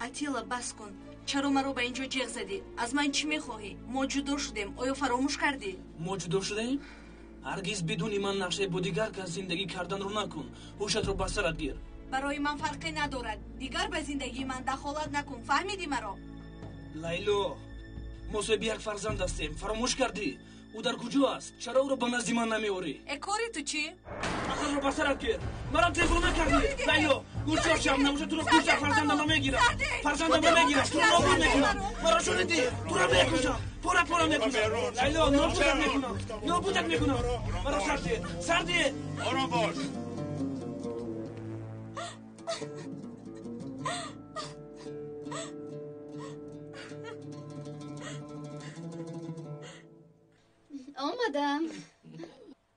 Атила, бас кун. Чаро маро ба ин ҷо ҷеғ задӣ? Аз ман чӣ мехоҳӣ? Мо ҷудо шудем. Оё фаромӯш кардӣ? Мо ҷудо шудаем? Ҳаргиз бидуни ман нақшаи бо дигар кас зиндагӣ карданро накун. Ҳушатро ба сарат гир. Барои ман фарқе надорад. Дигар ба зиндагии ман дахолат накун. Фаҳмидӣ маро? Лайло, мо соҳиби як фарзанд ҳастем. Фаромӯш кардӣ? Ӯ дар куҷо аст? Чаро ӯро ба назди ман намеорӣ? Э, кори ту чӣ? Ақлро ба сарат гир. Маро девона кардӣ. Лайло, гӯшдор шав, набошад туро кушам, фарзандамро мегирам. Фарзандамро мегирам, туро нобуд мекунам. Маро шунидӣ? Туро мекушам. Пора пора мекушам. Лайло, нобудат мекунам. Нобудат мекунам. Маро сар диҳ. Сар диҳ. Ором бош. Омадам.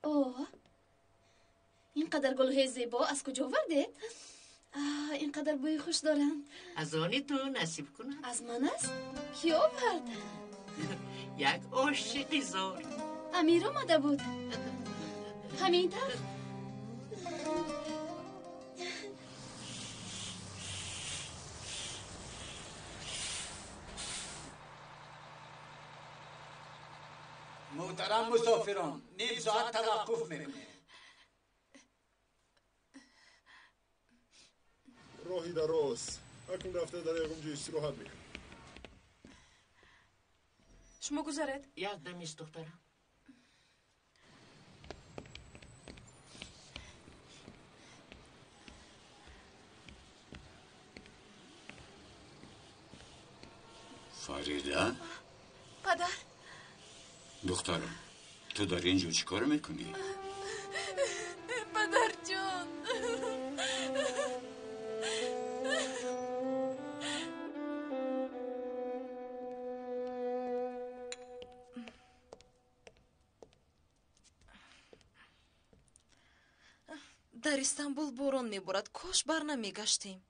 О, ин қадар гулҳои зебо аз куҷо овардед? Ин қадар бӯи хуш доранд. Аз они ту насиб кунад. Аз ман аст? Кӣ овард? Як ошиқи зор. Амир омада буд. Ҳамин тавр? Муҳтарам мусофирон, ним соат таваққуф мекунем. Роҳи дароз. Акнун рафта дар ягон ҷо истироҳат мекунем. Шумо гузаред. Як дамист, духтарам. Фарида? Падар. Духтарам, ту дар ин ҷо чӣ кор мекунӣ? Падарҷон. Дар Истанбул борон меборад, кош бар намегаштем.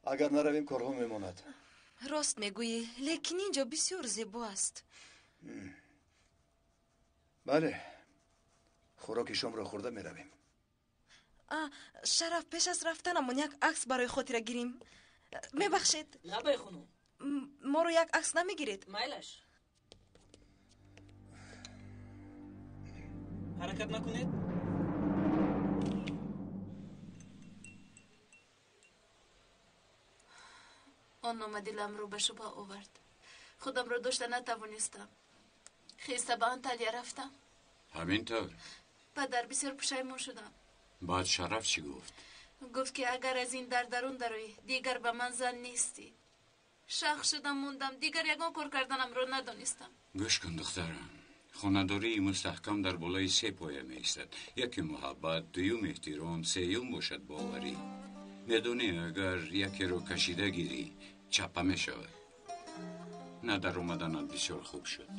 Агар наравем, корҳо мемонад. Рост мегӯӣ, лекин ин ҷо бисёр зебо аст. Бале, хӯроки шомро хӯрда меравем. Шараф, пеш аз рафтанамон як акс барои хотира гирим. Мебахшед. Лабай хонум. Моро як акс намегиред? Майлаш. Ҳаракат накунед. Он нома диламро ба шубҳа овард. Худамро дошта натавонистам. Хеста ба Анталия рафтам. Ҳамин тавр? Падар, бисёр пушаймон шудам. Баъд Шараф чӣ гуфт? Гуфт, ки агар аз ин дар дарун дароӣ, дигар ба ман зан нестӣ. Шах шудам, мондам, дигар ягон кор карданамро надонистам. Гӯш кун, духтарам. Хонадории мустаҳкам дар болои се поя меистад. Яке муҳаббат, дуюм эҳтиром, сеюм бошад боварӣ. Медонӣ, агар якеро кашида гирӣ, чапа мешавад. На даромаданат бисёр хуб шуд.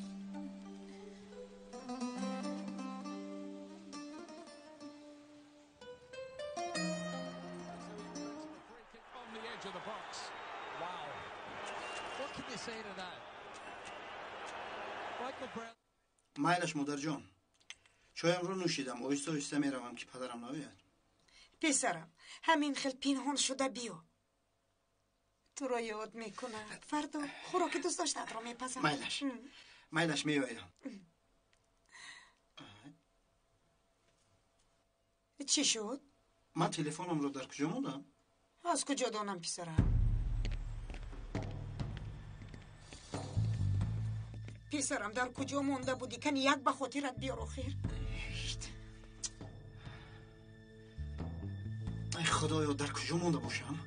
Майлаш, модарҷон, чоямро нӯшидам. Оҳиста оҳиста меравам, ки падарам наояд. Писарам, ҳамин хел пинҳон шуда биё. Туро ёд мекунад. Фардо хӯроки дӯст доштаатро мепазам. Майлаш, майлаш, меоям. Чӣ шуд? Ман телефонамро дар куҷо мондам? Аз куҷо донам, писарам? Писарам, дар куҷо монда будӣ? Кани як ба хотират биёр охир. Ай худоё, дар куҷо монда бошам?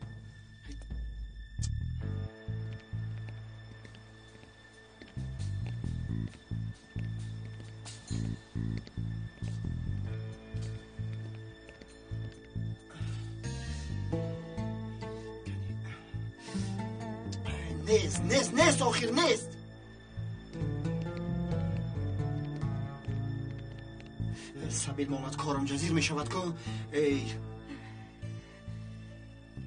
Нест, нест, нест, охир нест. Сабил монад, корам ҷазир мешавад ку. Эй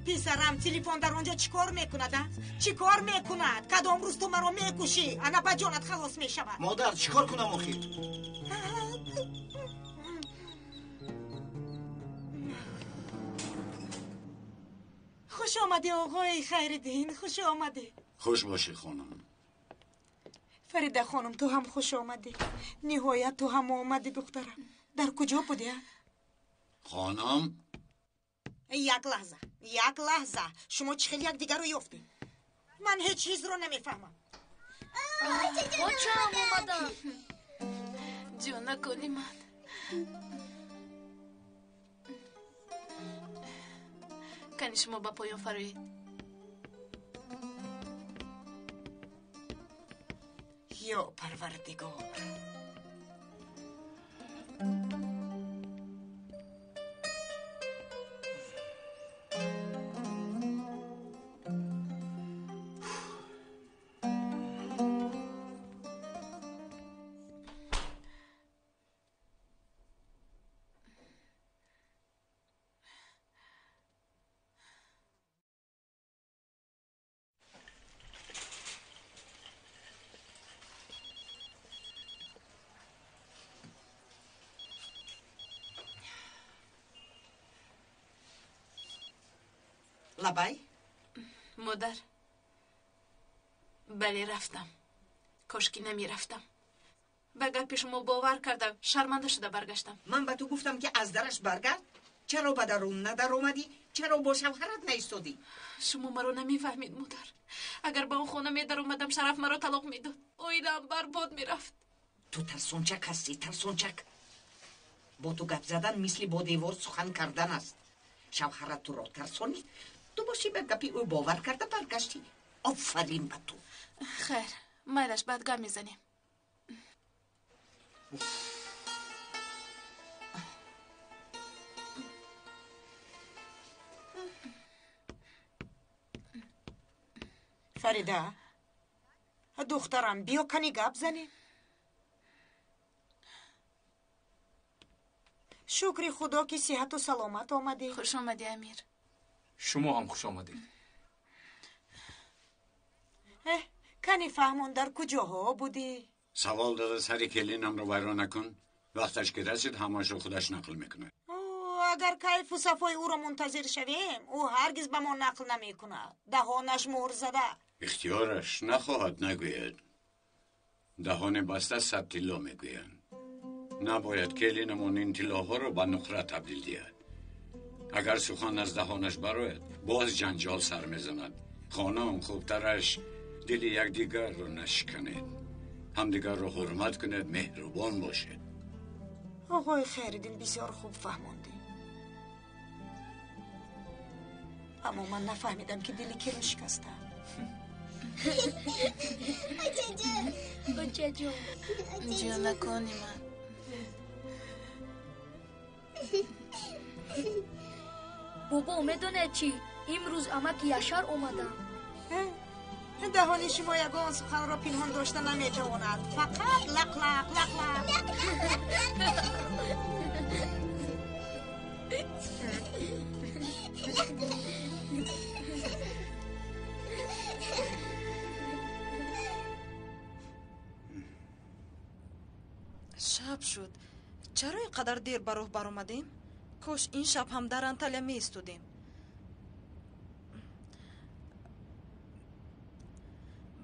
писарам, телефон дар он ҷо чӣ кор мекунад? Чӣ кор мекунад? Кадом рӯз ту маро мекушӣ? Ана ба ҷонат халос мешавад. Модар, чӣ кор кунам охир? Хуш омадӣ, оғои Хайриддин, хуш омадӣ. Хуш бошӣ, хонум. Фарида хонум, ту ҳам хуш омадӣ. Ниҳоят ту ҳам омадӣ, духтарам. Дар куҷо будӣ? Хонум? Як лаҳза, як лаҳза. Шумо чӣ хел якдигарро ёфтед? Ман ҳеҷ чизро намефаҳмам. Очам омадам. Ҷонакони ман. Кани шумо ба поён фароед. Ё Парвардигор. Лабай? Модар, бале, рафтам. Кошки намерафтам. Ба гапи шумо бовар кардам, шарманда шуда баргаштам. Ман ба ту гуфтам, ки аз дараш баргард. Чаро ба дарун надаромадӣ? Чаро бо шавҳарат наистодӣ? Шумо маро намефаҳмед, модар. Агар ба он хона медаромадам, Шараф маро талоқ медод. Оилаам барбод мерафт. Ту тарсончак ҳастӣ, тарсончак. Бо ту гап задан мисли бо девор сухан кардан аст. Шавҳарат туро тарсонид, ту бошӣ ба гапи ӯ бовар карда баргаштӣ. Офарин ба ту. Хайр, майлаш, баъд гап мезанем. Фарида, духтарам, биё кани гап занем. Шукри Худо, ки сиҳату саломат омадӣ. Хуш омадӣ, Амир. Шумо ҳам хуш омадед. Кани фаҳмон, дар куҷоҳо будӣ? Савол дада, сари келинамро вайрон накун. Вақташ ки расид, ҳамашро худаш нақл мекунад. Агар кайфу сафои ӯро мунтазир шавем, ӯ ҳаргиз ба мо нақл намекунад. Даҳонаш мӯҳр зада. Ихтиёраш нахоҳад нагӯяд. Даҳони баста 100 тилло мегӯянд. Набояд келинамон ин тиллоҳоро ба нуқра табдил диҳад. Агар сухан аз даҳонаш барояд, боз ҷанҷол сар мезанад. Хонум, хубтараш дили якдигарро нашиканед, ҳамдигарро ҳурмат кунед, меҳрубон бошед. Оғои Хайриддин, бисёр хуб фаҳмондӣ. Аммо ман нафаҳмидам, ки дили киро шикаста. Очаҷон, ҷонакони ман. Бобо, медонед чӣ? Имрӯз амаки Яшар омадам. Даҳони шумо ягон суханро пинҳон дошта наметавонад. Фақат лақ-лақ, лақ-лақ. Шаб шуд. Чаро ин қадар дер ба роҳ баромадем? Кош ин шаб ҳам дар Анталия меистодем.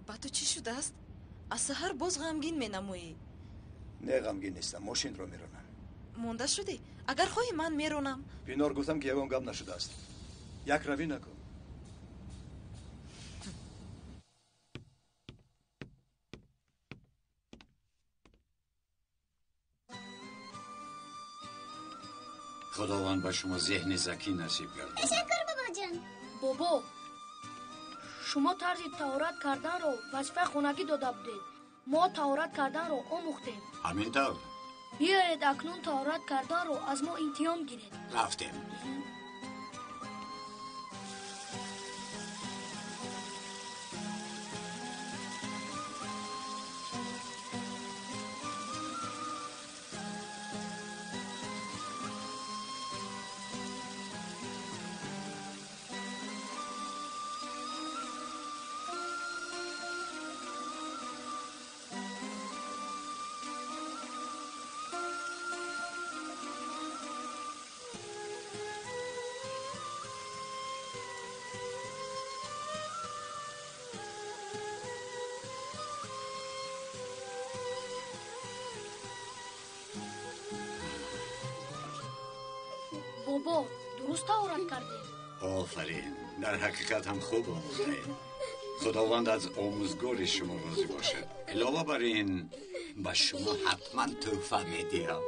Ба ту чӣ шудааст? Аз саҳар боз ғамгин менамоӣ. Не, ғамгин нестам, мошинро меронам. Монда шудӣ? Агар хоҳӣ, ман меронам. Пинор, гуфтам, ки ягон гап нашудааст. Як равӣ накун. Худованд ба шумо зеҳни закӣ насиб гардад. Ташаккур, бобоҷон. Бобо, шумо тарзи таҳорат карданро вазифаи хонагӣ дода будед. Мо таҳорат карданро омӯхтем. Ҳамин тавр. Биёед, акнун таҳорат карданро аз мо имтиҳон гиред. Рафтем. Бобо, дуруст таҳорат кардем. Офарин, дар ҳақиқат ҳам хуб омӯхтаед. Худованд аз омӯзгори шумо розӣ бошад. Илова бар ин, ба шумо ҳатман тӯҳфа медиҳам.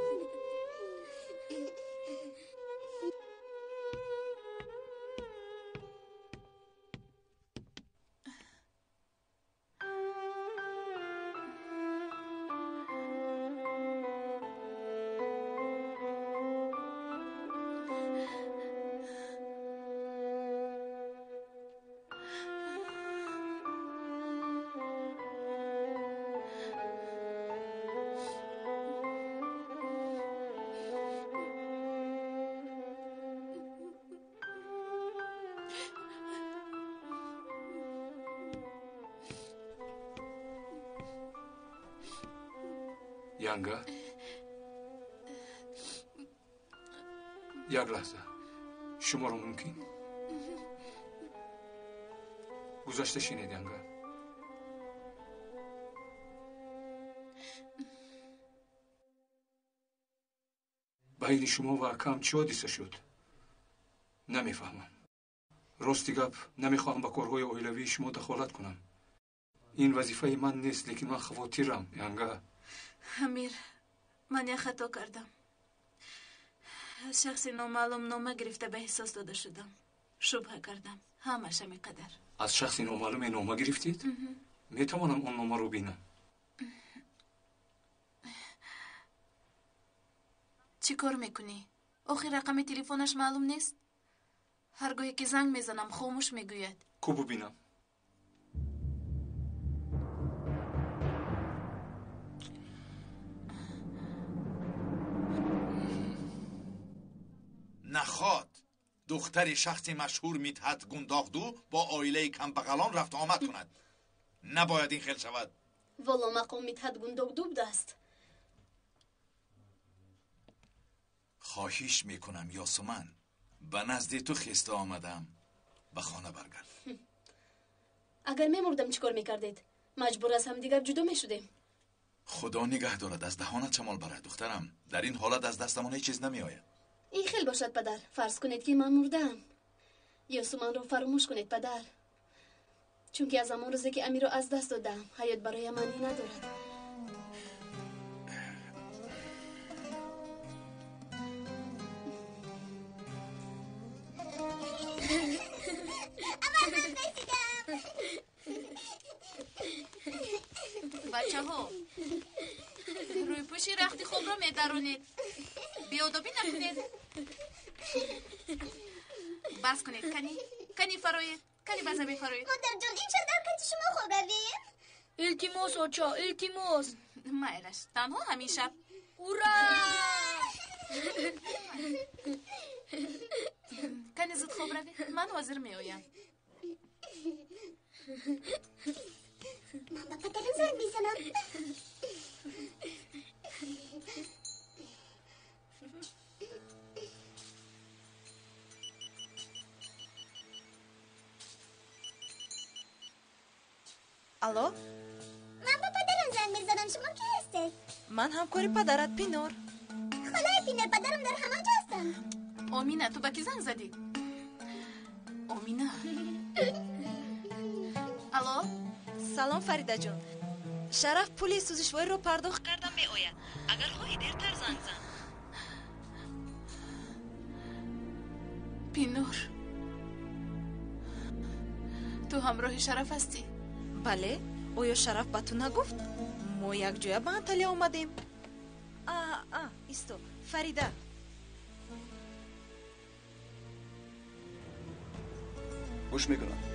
Янга, як лаҳза, шуморо мумкин? Гузашта шинед, Янга. Байни шумо ва акам чӣ ҳодиса шуд? Намефаҳмам. Рости гап, намехоҳам ба корҳои оилавии шумо дахолат кунам. Ин вазифаи ман нест, лекин ман хавотирам, Янга. Амир, ман як хато кардам. Аз шахси номаълум нома гирифта ба ҳисос дода шудам. Шубҳа кардам. Ҳамаш ҳамин қадар. Аз шахси номаълуме нома гирифтед? Метавонам он номаро бинам? Чӣ кор мекунӣ? Охир рақами телефонаш маълум нест? Ҳар гоҳе ки занг мезанам, хомӯш мегӯяд. Ку бубинам? Наход духтари шахси машҳур Мидҳат Гундоғду бо оилаи камбағалон рафту омад кунад. Набояд ин хел шавад. Воло мақом Мидҳат Гундоғду будааст. Хоҳиш мекунам Ёсуман, ба назди ту хеста омадам, ба хона баргард. Агар мемурдам чӣ кор мекардед? Маҷбур аз ҳамдигар ҷудо мешудем. Худо нигаҳ дорад, аз даҳонат шамол барад, духтарам. Дар ин ҳолат аз дастамон ҳеҷ чиз намеояд. Ин хел бошад, падар. Фарз кунед, ки ман мурдаам. Ёсуманро фаромӯш кунед, падар. Чунки аз ҳамон рӯзе, ки Амирро аз даст додаам, ҳаёт бароям маънӣ надорад. Бачаҳо, рӯйпӯши рахти хобро медаронед. Беодобӣ накунед. Бас кунед, кани, кани фароед, кани ба замин фароед. Модарҷон, ин чӣ дар кати шумо хоб равем? Илтимос, оча, илтимос. Майлаш, танҳо ҳамин шаб. Ура! Кани зуд хоб равед, ман ҳозир меоям. Ман ба падарам занг мезанам. Алло? Ман ба падарам занг мезанам. Шумо ки ҳастед? Ман ҳамкори падарат Пинор. Холаи Пинор, падарам дар ҳамон ҷо ҳастанд. Омина, ту ба кӣ занг задӣ? Омина. Алло? Салом, Фаридаҷон. Шараф пули сӯзишвориро пардохт карда меояд. Агар хоҳӣ, дертар занг зан. Пинор, ту ҳамроҳи Шараф ҳастӣ? Бале. Оё Шараф ба ту нагуфт? Мо якҷоя ба Анталия омадем. А, исто, Фарида. Гӯш мекунам.